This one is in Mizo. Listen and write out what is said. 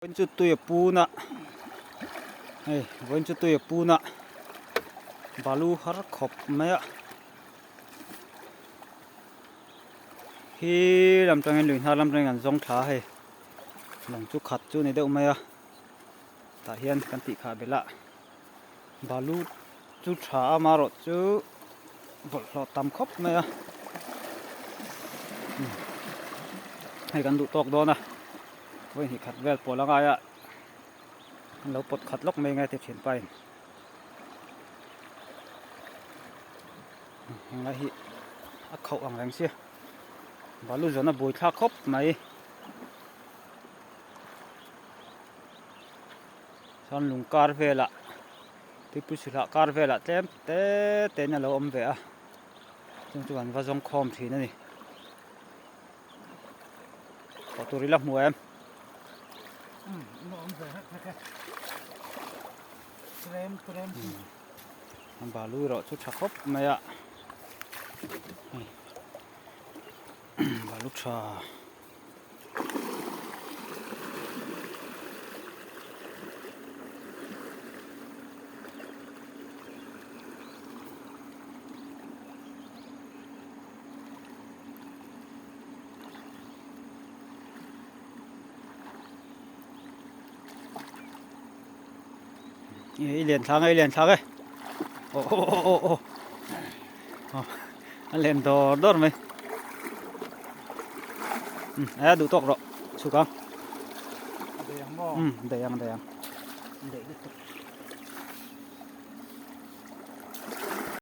Vawiin chu tui a pun a, hei vawiin chu tui a pun a, balu har khawp mai a, khi lam tangin lui hnar lam tangin an zawng thla a hei, lawng chu khat chu a ni deuh mai a, tah hian kan tih khah belh a, balu chu tha a amaherawh chu bawlhhlawh tam khawp mai a, hei kan duh tawk dawn a. Vawi hnih khat vel pawl a ngai a, an lo pawt khat lawk mai nge ti thin pain henglai hi a khauh ang reng sia balu zawn a bui thlak khawp mai chuan lung kar velah tuipui chhilhah kar velah tlem te te in a lo awm ve a chung chu an va zawng khawm thin a ni. Tawh tur ila hmu em? An balu erawh chu tha khawp mai a. Balu tha. I lian thla nge i lian thla nge aw aw aw aw aw aw a lian dawr dawr mai a duh tawk rawh chhuk ang um daih ang daih ang daih lutuk.